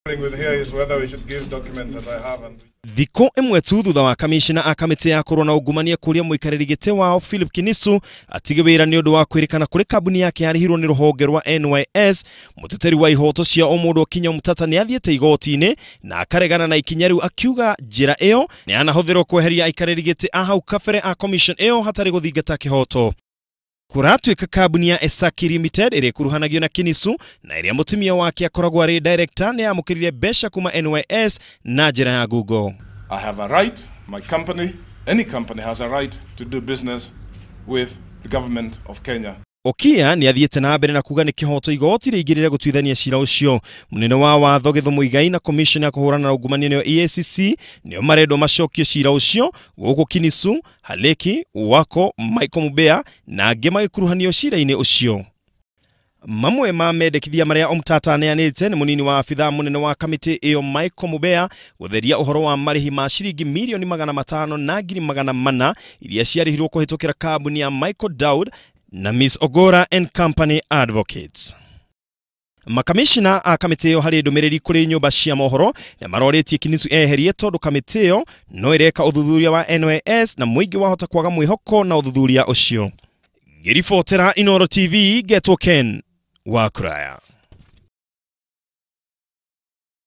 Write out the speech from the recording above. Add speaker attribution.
Speaker 1: With here is whether we should give documents that I have and
Speaker 2: Thikũ ĩmwe tu thutha wa kamishina a kamĩtĩ ya kũrũa na ungumania kũria mũikarĩri gĩtĩ wao Philip Kinisu atige wĩra nĩ ũndũ wa kwĩrĩkana kũrĩ kambuni yake yarĩhirwo nĩ rũhonge rwa NYS. Mũteteri wa ihoto cia ũmũndũ Okinya Omtatah nĩ athiĩte igoti-inĩ na akaregana na ikinya rĩu, akiuga njĩra ĩyo nĩ yanahũthĩrwo kweheria aikarĩri gĩtĩ a hau kabere a commission ĩyo hatarĩ gũthingata kĩhoto. Kũratuĩka kambuni ya Esaki Limited ĩrĩa ĩkuruhanagio na Kinisu na ĩrĩa mũtumia wake akoragwo arĩ director nĩ yamũkĩrire mbeca kuma NYS na njĩra ya Google.
Speaker 1: I have a right, my company, any company has a right to do business with the government of Kenya.
Speaker 2: Okiya nĩ athiĩte na mbere na kuga nĩ kĩhoto igoti rĩingĩrĩre gũtuithania cira ũcio. Mũnene wa watho Githu Muigai na commission ya kũhũrana na ungumania nĩyo EACC nĩo marendwo macokie cira ũcio, gũkũ Kinisu, Haleki, Wako, Michael Mubea na angĩ magĩkuruhanio cira-inĩ ũcio. Mamwe ma mendekithia marĩa Omtatah aneanĩte nĩ mũnini wa abithaa mũnene wa kamĩtĩ ĩyo Michael Mubea gũtheria ũhoro wa marĩhi ma ciringi 504,400,000 iria ciarĩhirwo kũhĩtũkĩra kambuni ya Michael Daud na Miss Ogora and Company Advocates. Makamishina a kamĩtĩ ĩyo harĩ ndũmĩrĩri kũrĩ nyũmba cia mohoro nĩ marorĩtie Kinisu eherie tondũ kamĩtĩ ĩyo no ĩreka ũthuthuria wa NYS na mũingĩ wahota kwaga mwĩhoko na ũthuthuria ũcio. Ngĩribotera Inooro TV, ngetwo Ken wa Kuraya.